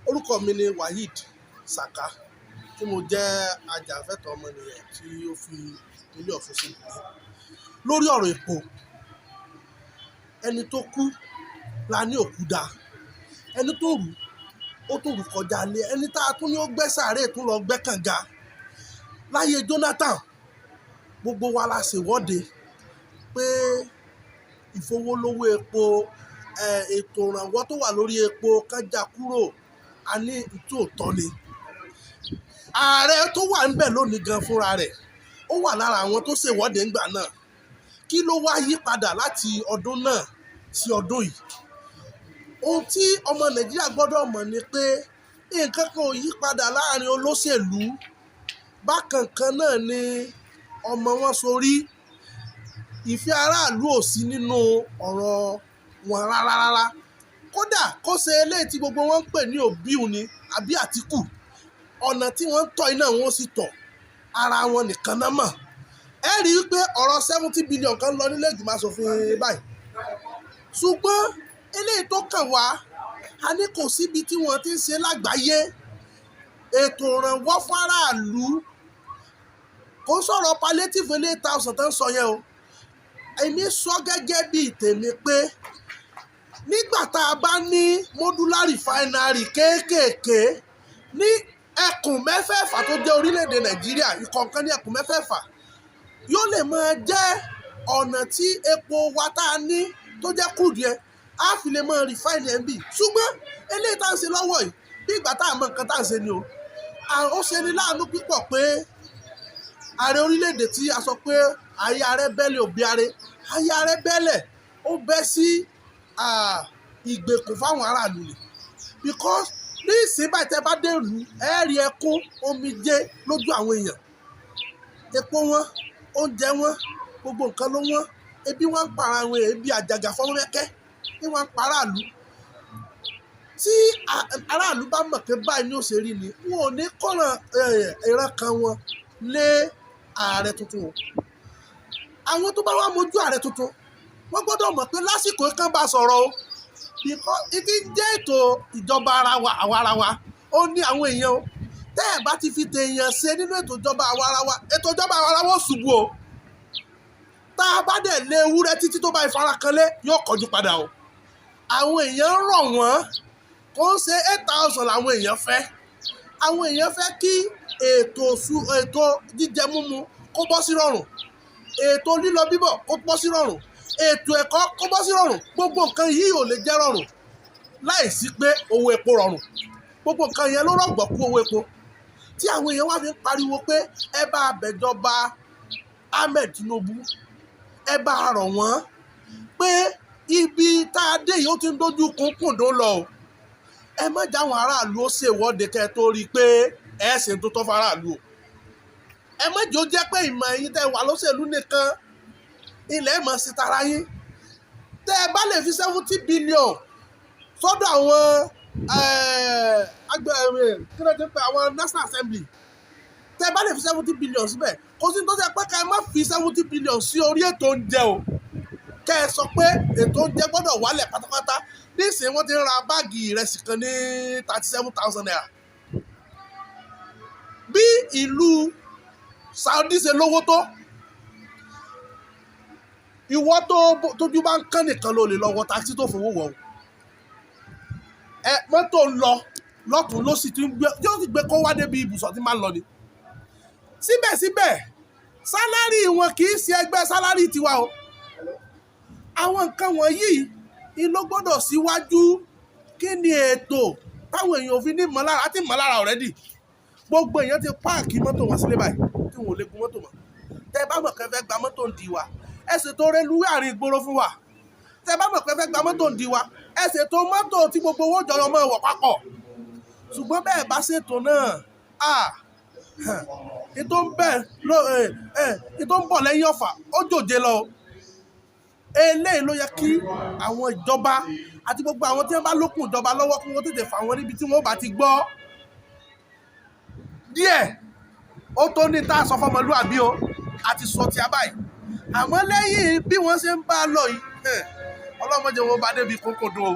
Orúkọ mi ni Waheed Saka, tí mo jẹ́ ajàfẹ́tọ̀ọ́ ọmọnìyàn tí ó fi ìpínlẹ̀ Ọ̀ṣun ṣe ibùgbé. Lórí ọ̀rọ̀ epo, ẹni tó kú la ní òkú da, ẹni tó rù ó tó rù kọjá lé, ẹni tá a tún ní ó gbẹ́ sàárè tún lọ gbẹ́ kànga. Láyé Jonathan, gbogbo wa la ṣèwọ́de pé ìfowólowó epo, ètò ìrànwọ́ tó wà lórí epo kán já kúrò, a ní ìtú òótọ́ ni. Ààrẹ tó wà ńbẹ̀ lónìí gan fúnra rẹ̀, ó wà lára àwọn tó ṣèwọ́de ńgbà náà. Kí ló wá yí padà láti ọdún náà sí ọdún yìí? Ohun tí ọmọ Nàìjíríà gbọ́dọ̀ mọ̀ ni pé nǹkan kan ò yí padà láàrin olóṣèlú. Bákan kan náà ni ọmọ wọn sorí. Ìfẹ́ aráàlú ò sí nínú ọ̀rọ̀ wọn rárá rárá. Kódà kó ṣe eléyìí tí gbogbo wọn ń pè ní Òbí ni àbí Àtíkù, ọ̀nà tí wọ́n ń tọ́ iná wọn sì tọ̀, ara wọn nìkan náà mọ̀. Ẹ rí i pé ọ̀rọ̀ 70 billion kan lọ nílé ìgbìmọ̀ asòfin báyìí. Ṣùgbọ́n eléyìí tó kàn wá, a ní kò síbi tí wọ́n ti ń ṣe lágbàáyé. Ètò ìrànwọ́ fún aráàlú, kò sọ̀rọ̀ palliative 8,000 tó ń sọ yẹn o. Èmi sọ gẹ́gẹ́ bí tèmi pé nígbà tá a bá ní modular refinery kéékèèké ní ẹkùn mẹ́fẹ̀ẹ̀fà tó jẹ́ orílẹ̀-èdè Nàìjíríà, ìkọ̀ọ̀kan ní ẹkùn mẹ́fẹ̀ẹ̀fà yóò lè máa jẹ́ ọ̀nà tí epo wa tá a ní tó jẹ́ crude yẹn á fi lè máa refine ẹ̀ ń bì. Ṣùgbọ́n eléyìí tá à ń ṣe lọ́wọ́ yìí, bí ìgbà tá a mọ nǹkan tá à ń ṣe ni o. Ó ṣe ni láàánú púpọ̀ pé ààrẹ orílẹ̀-èdè tí a sọ pé ayé ààrẹ bẹ́lẹ̀ òbí ààrẹ, ayé ààrẹ bẹ́lẹ̀ ó bẹ́ sí ìgbèkùn fáwọn aráàlú ni. Because ní ìsìn báyìí, tẹ́ bá dé ìlú, ẹ rí ẹkún omijé lójú àwọn èèyàn. Epo wọn, oúnjẹ wọn, gbogbo nǹkan ló wọ́n. Ebi wọn ń para àwọn èèyàn, ebi àjàgà fọmọmẹ́kẹ́ ní wọ́n ń pa aráàlú. Tí aráàlú bá mọ̀ pé báyìí ni ó ṣe rí ni, wọn ò ní kọ́ran ìran kan wọn lé ààrẹ tuntun o. Àwọn tó bá wá mojú ààrẹ tuntun, wọ́n gbọ́dọ̀ mọ̀ pé lásìkò kan bá sọ̀rọ̀ o. Because ìdí jẹ́ ètò ìjọba ara wa, àwa ara wa, ó ní àwọn èèyàn o. Tẹ́ ẹ̀ bá ti fi tèèyàn ṣe nínú ètò ìjọba àwa ara wa, ètò ìjọba àwa ara wa ó ṣubú o. Tá a bá dẹ̀ lé ewúrẹ́ títí tó bá ìfarakanlé, yóò kọjú padà o. Àwọn èèyàn ń rọ̀ wọ́n, kò ń ṣe 8,000 làwọn èèyàn fẹ́. Àwọn èèyàn fẹ́ kí ètò jíjẹ múmu kó bọ́ sí rọrùn, ètò lílọ bíbọ̀ kó bọ́ sí rọrùn, ètò ẹ̀kọ́ kó bọ́ sí rọrùn. Gbogbo nǹkan yìí ò lè jẹ́ rọrùn láìsí pé owó epo rọrùn. Gbogbo nǹkan yẹn ló rọ̀gbọ̀kú owó epo tí àwọn èèyàn wá fi ń pariwo pé ẹ bá bẹ̀jọba Ahmed Tinubu, ẹ bá rọ̀ wọ́n pé ibi tá a dé yìí, ó ti ń dojú kúnkùndó lọ o. Ẹ má jáwọn aráàlú ó ṣèwọ́de kẹ́ ẹ tó rí i pé ẹ ṣe tó tọ́ fáráàlú o. Ẹ má jẹ́ ó jẹ́ pé ìmọ̀ ẹ̀yin tẹ́ wà lóṣèlú nìkan ilẹ̀ ẹ̀ mọ̀ sí tara yín. Tẹ́ ẹ bá lè fi 70 billion sọ́dọ̀ àwọn agbẹ́ kí ló ti ń pè àwọn National Assembly, tẹ́ ẹ bá lè fi 70 billion síbẹ̀, kò sí ní tó ṣe pé ká ẹ má fi 70 billion sí orí ètò oúnjẹ o. Kẹ́ ẹ sọ pé ètò oúnjẹ gbọ́dọ̀ wálẹ̀ pátápátá. Nísìnyí, wọ́n ti ń ra báàgì ìrẹsì kan ní ₦37,000. Bí ìlú Saudi ṣe lówó tó, ìwọ tó tójú bá ń kán nìkan ló lè lọ wọ taxi tó fowó wọ̀ o. Ẹ mọ́tò ń lọ lọ́tún ló sì ti ń gbé, yóò sì gbé kó wá débi ibùsọ̀ tí máa ń lọ ni. Síbẹ̀síbẹ̀, salary wọn kì í ṣe ẹgbẹ́ salary tiwa o. Àwọn nǹkan wọ̀nyí ni ló gbọ́dọ̀ síwájú. Kí ni ètò táwọn èèyàn ò fi ní mọ̀lára àti mọ̀lára already? Gbogbo èèyàn ti park mọ́tò wọn sílé báyìí tí wọn ò lè gun mọ́tò mọ́. Tẹ́ bá mọ̀ pé fẹ́ gba mọ́tò ń di wa, ẹ ṣètò rélùwé àárín ìgboro fún wa. Tẹ́ bá mọ̀ pé fẹ́ gba mọ́tò ń di wa, ẹ ṣètò mọ́tò tí gbogbo owó jọyọ̀ mọ́ wọ̀ papọ̀. Ṣùgbọ́n bẹ́ẹ̀ bá ṣètò náà, ètò ń bẹ̀ ló ètò ń bọ̀ lẹ́yìn ọ̀fà ó jòjé lọ. Eléyìí ló yẹ kí àwọn ìjọba àti gbogbo àwọn tí wọ́n bá lókun ìjọba lọ́wọ́ kí wọ́n tètè fà wọ́n níbi tí wọ́n bá ti gbọ́ díẹ̀. Ó tó ní tá a sọ fọmọlúàbí o, àti sọ tí a báyìí. Àmọ́ lẹ́yìn bí wọ́n ṣe ń bá a lọ yìí, ọlọ́mọdé wọn bá débi kókòdó o.